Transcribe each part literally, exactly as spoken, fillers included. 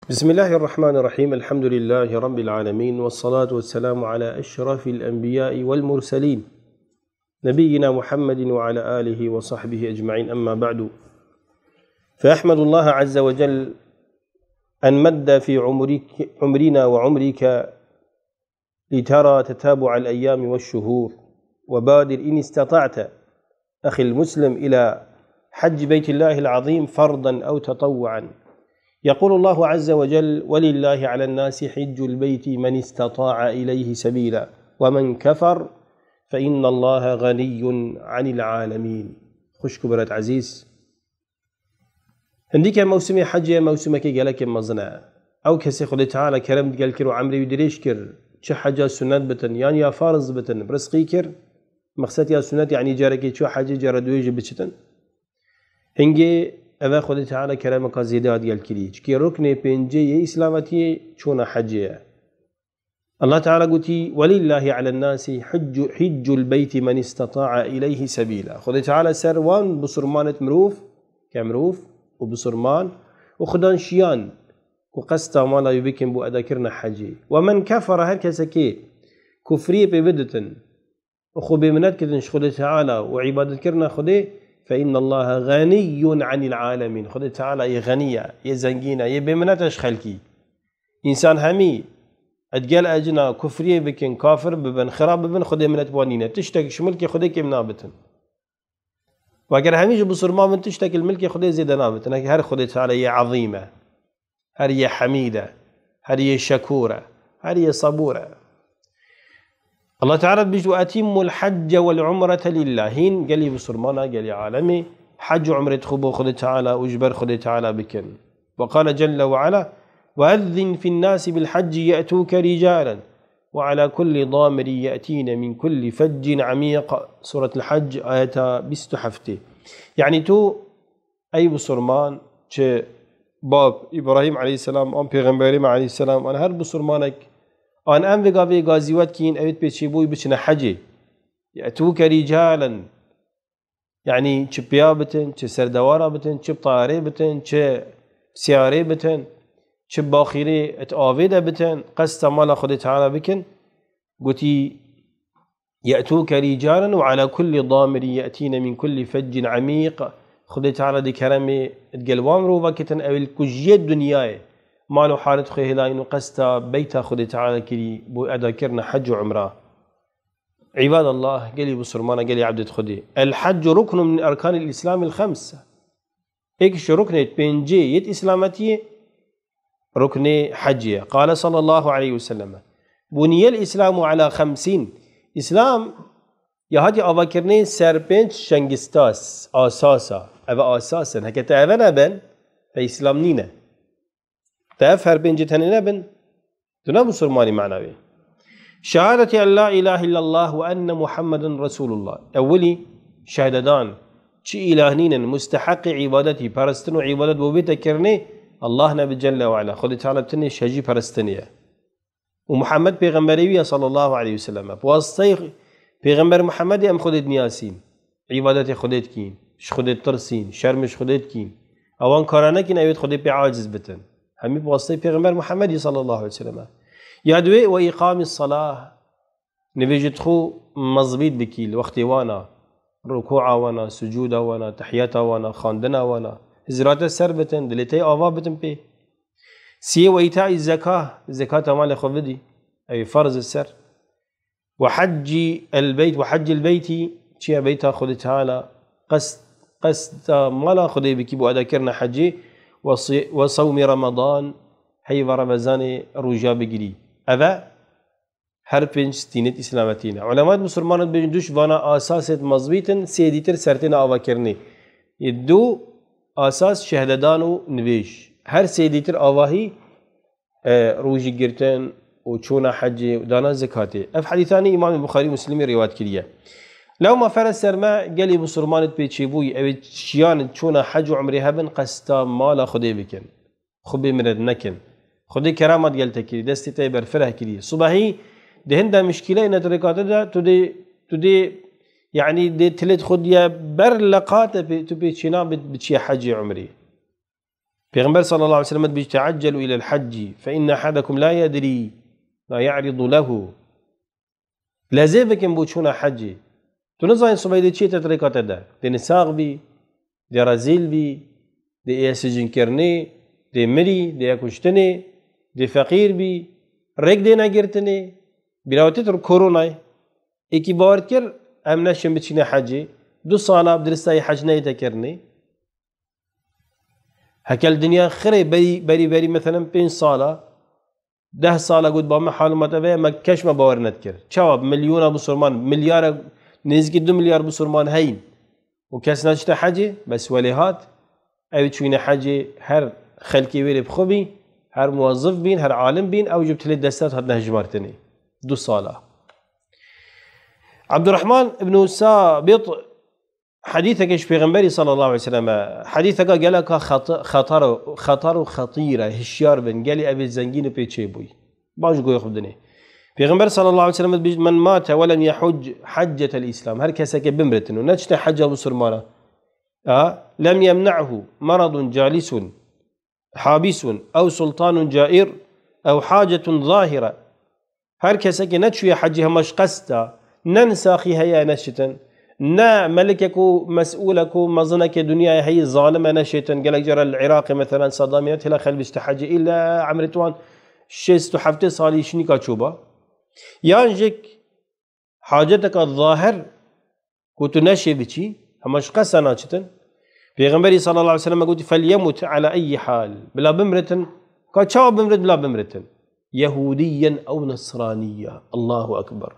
بسم الله الرحمن الرحيم. الحمد لله رب العالمين، والصلاة والسلام على أشرف الأنبياء والمرسلين، نبينا محمد وعلى آله وصحبه أجمعين. أما بعد، فأحمد الله عز وجل أن مد في عمرك، عمرنا وعمرك لترى تتابع الأيام والشهور، وبادر إن استطعت أخي المسلم إلى حج بيت الله العظيم فرضا أو تطوعا. يقول الله عز وجل: ولله على الناس حج البيت من استطاع إليه سبيلا ومن كفر فإن الله غني عن العالمين. Xwişk û birayet ezîz, Hindîke mewsimê hecê ye, mewsimekê gelekê mezin e. Ew kesê Xwedê Teala kerem digel kir û emrê wî dirêj kir, çi heca sunet bitin, yan ya farz bitin, bi rizqî kir, mexset ya sunet, yanî carekê çû hecê, cara duyê jî biçitin. Hingê eve Xwedê Teala keremeka zêde hat gel kirî. Çikê ruknê pêncê yê Îslametiyê çûna hecê ye. Allah Teala gotî: "Welillahi alen nasi hiccu, hiccul beyti men istata'a ileyhi sebîla." Xwedê Teala ser wan bisurmanêt mirov, ke mirov û bisurman û xudan şiyan ku qesta mala wî bikin bo edakirina hecê. Ve men kefere, her kesekê kufriyê pê biditin, û xwe bêminet kirin ji Xwedê Teala û îbadetkirina Xwedê, fe innallaha ganiyyun anil alemin. Xwedê Teala yê xenî ye, yê zengîn e, yê bêminet e ji xelkî. Însan hemî digel ecina kufriyê bikin, kafir bibin, xirab bibin, Xwedê minet bi wan nîne. Tiştek ji milkê Xwedê kêm nabitin. Û eger hemî ji bisurman bin, tiştek li milkê Xwedê zêde nabitin. Her Xwedê Teala yê ezîm e. Her yê hemîd e, her yê şekûr e, her yê sebûr e. Allah Teala dibêjit: "Ve etimmul hecce vel umrete lillah." Hîn gelî bisurmana, gelî alemê, hec û umrê xwe bo Xwedê Teala û ji ber Xwedê Teala bikin. Ve qale celle ve ala: "Ve ezzin fin nasi bil hecci ye'tûke ricalen ve ala kulli damirin ye'tîne min kulli feccin amîq." Suretul Hecc, ayeta bîst û heftê. Yanî tu Ey bisurman, çi bab Îbrahîm aleyhisselam, an pêxemberê me aleyhisselam, an her bisurmanek, an em vê gavê gazîwet kîn, ewêt pê çêbûyî biçine hecê. Ye'tûke ricalen. Yanî çi piya bitin, çi serdewara bitin, çi bi tayarê bitin, çi bi seyarê bitin, çi bi baxîrê et avê de bitin, qesta mala Xwedê Teala bikin. Gotî, "Ye'tûke ricalen ve ala kulli damirin ye'tîne min kulli feccin amîq." Xwedê Teala di keremê digel wan mirova kitin, ew ê li kujiyê dinyayê mal û halet xwe hêlayîn û qesta beyta Xwedê Teala kirî bo edakirina hec û umra. Îbadallah, gelî bisurmana, gelî ebdêt Xwedê. El heccu ruknun min erkanil îslamil xems. Êk ji ruknê pêncê yêt îslametiyê ruknê hecê ye. Qale sallallahu aleyhi ve sellem: "Buniyel Îslamu ala xemsîn." Îslam ya hatiye avakirinê ser pênc şengista, asasa. Eve asas in. Heke te eve nebin, te Îslam nîne. Te ev her pêncî tenê nebin, tu ne Musulmanî mana wê. Şehadeti en la ilahe illallah ve enne Muhammeden Resulullah. Ewilî şehdedan, çi îlah nînin, musteheqî îbadetî, perestin û îbadet bo bête kirinê, Allah nebe Celle ve Ala. Xwedê Teala bi tenê şehcî perestinê ye. Û Muhammed pêxemberê wî ye sallallahu aleyhi ve sellem. Bi wasiteyê Pêxember Muhammedê em Xwedê dinasîn. Îbadetê Xwedê dikîn, ji Xwedê ditirsîn, şerm ji Xwedê dikîn. Ewan kara nekîn, ewêt Xwedê pê aciz bitin. Hemî bi wasiteyê Pêxember Muhammedî sallallahu aleyhi ve sellem. Ya duwê ve îqamî salah, nivêjit xwe mezbît bikî li wextê wana, rukûa wana, sucûda wana, tehiyata wana, xandina wana. Hizrate ser bitin, dilê te ava bitin pê. Siyê ve îtaî zeka, zekata malê xwe bidî. Ew ê ferz ser. Ve haccî el beyt, ve haccî el beyti, çiye beyta Xwedê Teala, qest, qesta mala Xwedê bikî bo edakirina hecê, ve si-, ve sewmî Ramadan, heyva Remezanê roja bigirî. Eve her pênc stînêt îslametî ne. Ulemayet musulman dibêjin du ji vana asasêt mezbît in, sê dîtir ser têne avakirinê. Yê du asas şehdedan û nivêj. Her sê dîtir avahî e, rojî girtin û çûna hecê û dana zekatê. Ev hedîsanî Îmamê Buxarî û Muslimî rîwayet kiriye. Lewma ferez ser me gelî bisurmanêt pê çêbûyî, ew ê çiyan çûna hec û umrê hebin, qesta mala Xwedê bikin. Xwe bêmiret nekin. Xwedê keramat gel te kirî, destê te yê berfireh kirî. Subehî di hinda mişkîleyê netirêkate de tu dê, tu dê, yanî dê tilêt xwe diye ber leqate pê, tu pê çêna bi, biçiye hecê umrê. Pêxember sallallahu aleyhi ve sellem dibêje, "Teaccelu ilel hacci, fe inne ahadakum la yedrî ma ya'ridu lehu." Lezê bikin bo çûna hecê. Tu nizanî sibê dê çi tê rêka te de. Dê nisax bî, dê rezîl bî, dê ê sicînkirinê, dê mirî, dê ê kuştinê, dê feqîr bî, rêk dê negirtinê. Bîra we tê tu koronayê. Êkî bawer dikir, em neşin biçîne hecê. Du sala bi diristayî hec neyête kirinê. Heke li dinya xirê berî, berî, berî, meselen pênc sala, deh sala got, ba me halûmete veye, me keş me bawer nedikir. Çawa milyona bisurman, milyara, nêzîkî du milyar bisurman heyîn. Û kes neçite hecê, bes welê hat, ew çûyne hecê, her xelkê wê rê bi xwe bî, her muwezif bîn, her alim bîn, ew jî bi tilê destet hatine hejmartinê. Du sala. Abdurrahman ibn Sabit, Hedîseke ji Pêxemberî sallallahu aleyhi ve sellem e. Hedîseke geleka xet-, xetar û, xetar û xetîr e. Hişyar bin. Gelî ev ê zengîn û pê çêbûyî. Baş goyê xwe bidinê. Pêxember sallallahu aleyhi ve sellem dibêjit, "Men mate ve lem yehuc heccetel Îslam." Her keseke bimritin û neçite heca bisurmana. A, lem yemne'hu meradun calisun. Habisun, ew sultanun cair, ew hacetun zahire. Her kesekê neçûye hecî hema ji qesta, ne nisaxî heye neşitin, ne melikek û mesûlek û mezinekê dinyayê heyî zalim e neşêtin. Gelek cara li Iraqê meselen Saddamê ne têla xelbîste hecî île emrê wan şêst û heftê salî şinîka çûba. Yan jik haceteka zahir ku tu neşê biçî, hema ji qesta naçitin. Pêxemberî sallallahu aleyhi ve sellem gotî, "Felyemut ala eyyi hal." Bila bimritin, ka çawa bimrit, bila bimritin. Yehûdiyen ew nesraniyya. Allahu Ekber.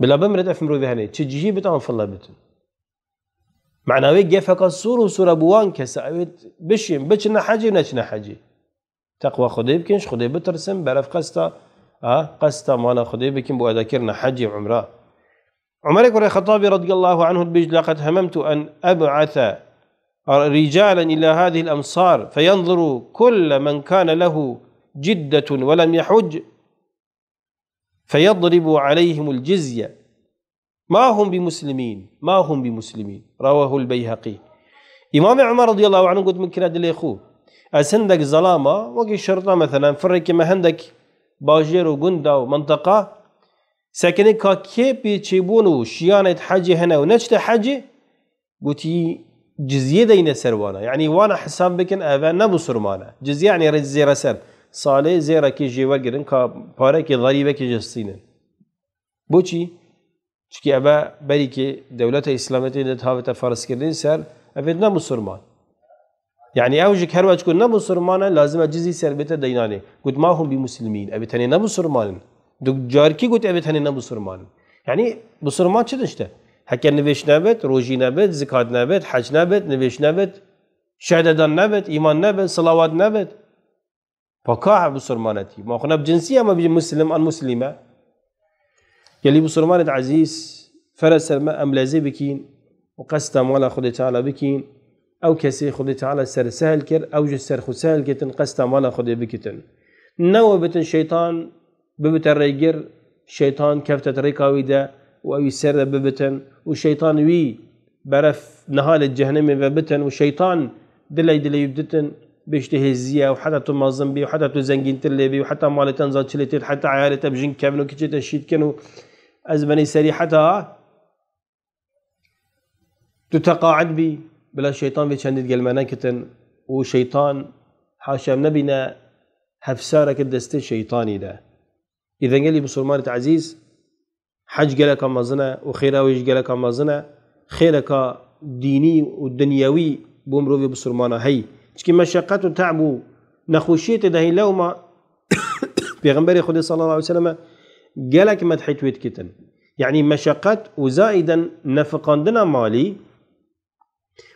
Bila bimrit ev mirovê hene. Çi cihî bit an fille bitin. Mana wê gefeka sor û sor e bo wan kesa. Ew ê bişên, biçine hecê û neçine hecê. Teqwa Xwedê bikin, ji Xwedê bitirsin, beref qesta, a, qesta mala Xwedê bikin bo edakirina hecê û umra. Umerê kurê Xetabî radiyallahu anhu dibêjt, "Laqad hememtu en eb'ase ricalen ila hadihil emsar, feyanzuru kulle men kane lehu ciddetun ve lem yehuc, feyadribu aleyhimul cizye." Ma hum bi muslimîn, ma hum bi muslimîn. Rawahul Beyhaqî. Îmamê Umer radiyallahu anhu got, min kire dilê xwe. Ez hindek zelama, wekî şerta meselen, firekê me hindek bajêr û gunda û mintiqa, sekinê ka kê pê çêbûn û şiyanê di hecê hene û neçite hecê, gotî, cizyê deyne ser wana. Yanî wana hesab bikin, eve ne bisurman e. Cizyê yanî re-, zêre ser. Salê zêrekê jê wergirin, ka parekê zerîbekê jê stînin. Boçî? Çikî eve berîkê dewleta Îslametê de havete ferzkirinê ser, evê ne musurman. Yanî ew jik her weç ku ne musurman e, lazim e cizî ser bête deynanê. Got, "Ma hum bi muslimîn." Evê tenê ne musurman in. Du carkî got, "Evê tenê ne musurman in." Yanî musurman çi tişt e? Heke nivêj nebit, rojî nebit, zikat nebit, hec nebit, nivêj nebit, şehededan nebit, îman nebit, silawat nebit. Paka bisurmanetî. Ma xwe ne bi cinsî, ama bi muslim an muslîme. Gelî bisurmanê ezîz, fere ser me em lezê bikîn û qesta mala Xwedê Teala bikîn. Ew kesê Xwedê Teala ser sehil kir, ew ji ser xwe sehil ketin, qesta mala Xwedê bikitin. Ne we bitin şeytan bibite rêgir, şeytan kefte di rêka wî de û ew ê ser de bibitin û şeytan wî beref niha li cehennemê ve bitin û şeytan diley diley wî biditin, bêjte hêzî ye û heta tu mezin bî û heta tu zengîntir lê bî û heta malê te nizan çi lê têt, heta eyalê te bi jin kevin û kiçê te şît kin û ez benî serî heta tu teqaid bî, bila şeytan vê çendî digel me nekitin û şeytan haşa em nebîne hefsareke destê şeytanî de. Îdengelî bisurmanê ezîz, hec geleka mezin e û xêra wê jî geleka mezin e. Xêreka dînî û dinyewî bo mirovê bisurmana heyî. Çikî meşeqet û te'b û nexweşiyê tê de heyî lewma Pêxemberê Xwedê sallallahu aleyhi ve selleme gelek medhê wê dikitin. Yanî meşeqet û zaîden nefiqandina malî,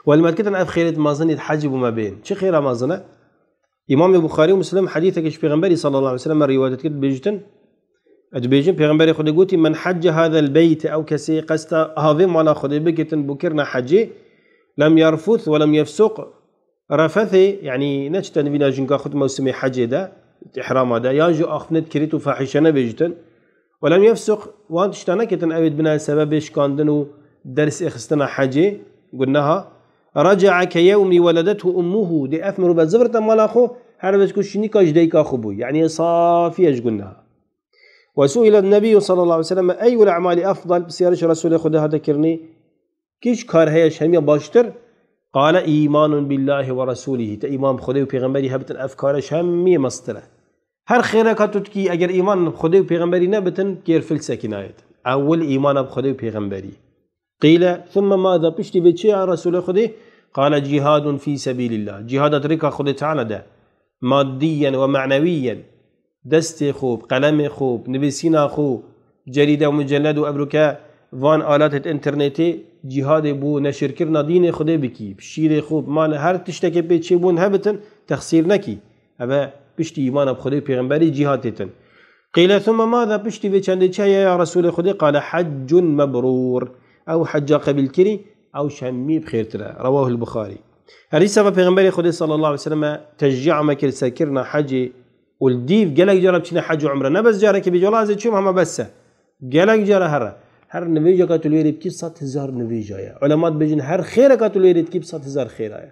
Welmet kitin ev xêrêt mezin ê di hecî bo me bên. Çi xêra mezin e? Îmamê Buxarî û Muslim hedîsekê ji Pêxemberî sallallahu aleyhi ve sellem rîwayet dikir, dibêjitin, dibêjin, Pêxemberê Xwedê gotî, "Men hecce hazel beyt", ew kesê qesta havê mala Xwedê bikitin bo kirina hecê, "lem yerfus ve lem yefsuq", refethê, yanî neçite nivîna jinka xwe di mewsimê hecê de, di îhrama de, yan jî axiftinê di kirît û fahîşe nebêjitin, "Welem yefsuq", wan tişta neketin, ew ê dibine sebebê şikandin û dersê xistina hecê, guneha. رجع كيوم ولدته أمه. Dê ev mirov be zivir te mala xwe, her wek ku şînika ji dayika xwe bû. Yani safiye ji gunah. وسئل النبي صلى الله عليه وسلم أي الأعمال أفضل؟ Pisyariş Resulê Xwedê hate kirinê, kî ji kar heye ji hemiya baştir? قال إيمان بالله ورسوله. Te îman bi Xwedê û pêxemberî hebitin, ev kare ji hemiyê mestir e. Her xêreka tu dikî, eger îman bi Xwedê û pêxemberî nebitin, kêr fil sekînayet. Ewil îmana bi Xwedê û pêxemberî. قيل ثم ماذا؟ Piştî vê çi ya Resulê Xwedê? قال جهاد في سبيل الله. Cîhada di rêka Xwedê Teala de. ماديا ومعنويا. Destê xwe, bi qelemê xwe, bi nivîsîna xwe, cerîde û muceled û evrûke van alatê internetê cîhadê bo neşirkirina dînê Xwedê bikî. Bi şîrê xwe, bi malê, her tiştekê pê çêbûn hebitin, texsîr nekî. Eve piştî îmana bi Xwedê û pêxemberî cîhad têtin. قيل ثم ماذا؟ Piştî vê çendê çi heye ya Resulê Xwedê? قال حج مبرور. Ew hecca qebîlkirî, ew ji hemî bi xêrtir e. رواه البخاري. Her dîsa ve Pêxemberê Xwedê sallallahu aleyhi ve sellem teşcîa me kir serkirina hecê û li dîv gelek cara biçîne hec û umre. Ne bes carekê bêje, "Wela ez ê çûm hema bes e." Gelek cara here. Her nivêjeka tu li wê rê bikî sed hezar nivêja ye. Ulema dibêjin her xêreka tu li wê rê dikî bi sed hezar xêra ye.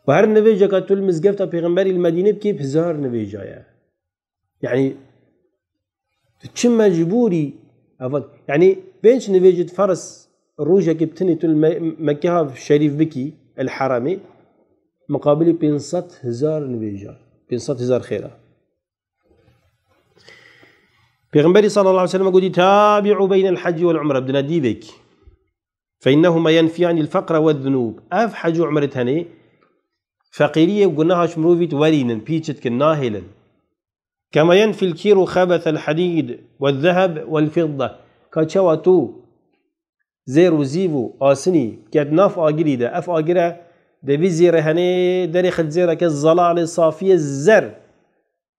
Û her nivêjeka tu li mizgefta Pêxemberî li Medînê bikî bi hezar nivêja ye. Yani tu çi mecbûrî, eva, yani pênc nivêjit ferz rojekî bi tinî tu li Me-, Mekkeha şerîf bikî, el Heramê, muqabilî pênc sed hezar nivêja, pênc sed hezar xêra. Pêxemberî sallallahu aleyhi ve sellem gotî, "Tabi'u beynel hecci vel umre", bidine dîvek. "Fe innehuma yenfiyani l-feqre ve zunûb." Ev hec û umre tenê feqîriyê û gunaha ji mirovî diwerînin, pîç dikin, nahêlin. "Kema yenfil kîru xebesel hadîd ve zeheb vel fidde." Ka çawa tu zêr û zîv û asinî ket nav agirî de, ev agire de vî zêre henê derê xil zêreke zelalê safiyê zer,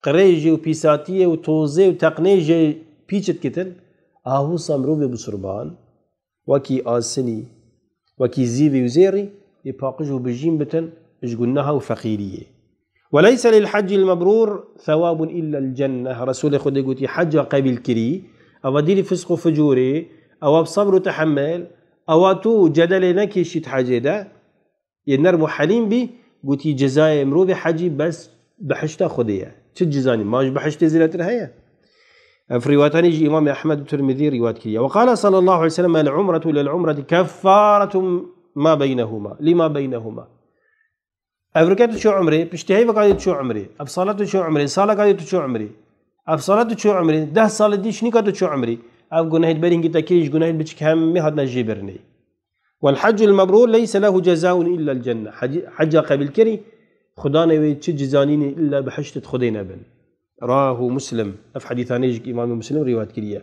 qirêjê û pîsatiyê û tozê û teqnêjê pîç dikitin, a wisa mirovê bisurban, wekî asinî, wekî zîvî û zêrî, ê paqij û bijîn bitin ji gunaha û feqîriyê. "Ve leyse lil haccil mebrûr thewabun illa l cenneh." Resulê Xwedê gotî, heca qebîlkirî, ewa dîrî fisq û ficûrê, ewa bi sebr û tehemmel, ewa tu cedelê nekêşît hecê de, yê nerm û helîm bî, gotî, cezayê mirovê hecî bes bihişta Xwedê ye. Çi cizanî? Ma ji bihiştê zêdetir heye? Ev rîwayetanî ji Îmamê Ehmed û Tirmidî rîwayet kiriye. "Ve qala sallallahu aleyhi ve sellem, el umretu lil umreti keffaretu ma beynehuma, lima beynehuma." Ev rike tu çû umrê, piştî heyveka dê tu çû umrê. Ev sala tu çû umrê, saleka dê tu çû umrê. Ev sala tu çû umrê, deh salê dî şinîka tu çû umrê. Ev gunehê berî hingî te kirî ji gunehê biçik hemî hatine jêbirinê. "Wel haccul mebrûr leyse lehu cezaun illa l cenne." Hecî-, heca qebîlkerî, xudanê wê çi cizanînê illa bihiştê Xwedê nebin. Rahu Muslim. Ev hedîsanê jî Îmamê Muslim rîwayet kiriye.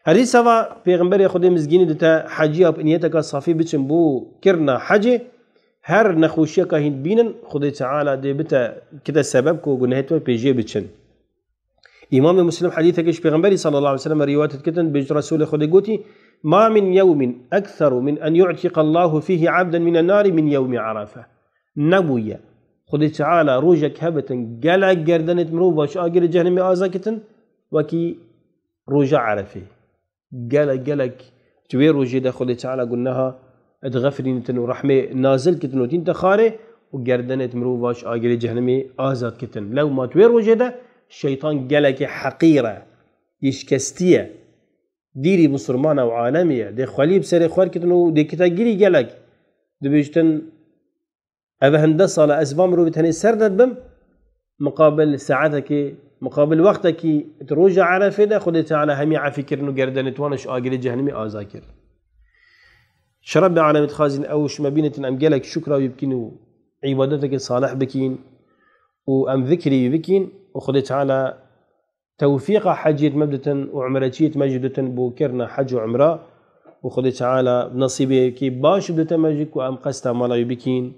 Herî seva Pêxemberê Xwedê mizgînî dite hecîya bi niyeteka safî biçin bo kirina hecê, her nexweşiyeka hîn bînin, Xwedê Teala dê bite kite sebeb ku gunehê te pê jê biçin. Îmamê Muslim hedîsekê ji Pêxemberî sallallahu aleyhi ve sellem rîwayet dikitin, bêjit Resulê Xwedê gotî, "Ma min yewmin ektheru min en yu'tiqa Allahu fihi abden minen nari min yewmi Arafe." Nebûye Xwedê Teala rojek hebitin gelek gerdenêt mirov baş agirê cehennemê aza kitin, wekî roja Erefê. Gelek, gelek ji wê rojê de Xwedê Teala guneha dixefirînitin û rehmê nazil kitin û tînte xarê û gerdenêt mirov baş agirê cehennemê azad kitin. Lewma tu wê rojê de şeytan gelekê heqîr e, yê şikestî ye. Dîrî misilmana û alemê ye. Dê xwelî bi serê xwe kitin û dê kite girî gelek. Dibêjtin, ev hende sala ez va mirovî tenê ser de dibim, muqabil saetekê, muqabil wextekî di roja Erefê de Xwedê Teala hemî efî kirin û gerdenê wan ji agirê cehennemê aza kir. Ji Rebbê alemê dixwazin ew ji me bînitin em gelek şukra wî bikîn û îbadetekê salih bikîn û em zikrî wî bikîn û Xwedê Teala tewfîqa heciyêt me biditin û umreçiyêt me jî biditin bo kirina hec û umra û Xwedê Teala bi nesîbekî baş bidite me jî ku em qesta mala wî bikîn.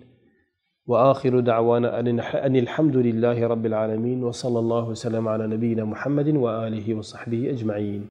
Ve axiru da'wana en, enil hamdulillahî rabbil alemin ve sallallahu ve sellem ala nebiyyina Muhammedin ve alihi ve sahbihi ecmaîn.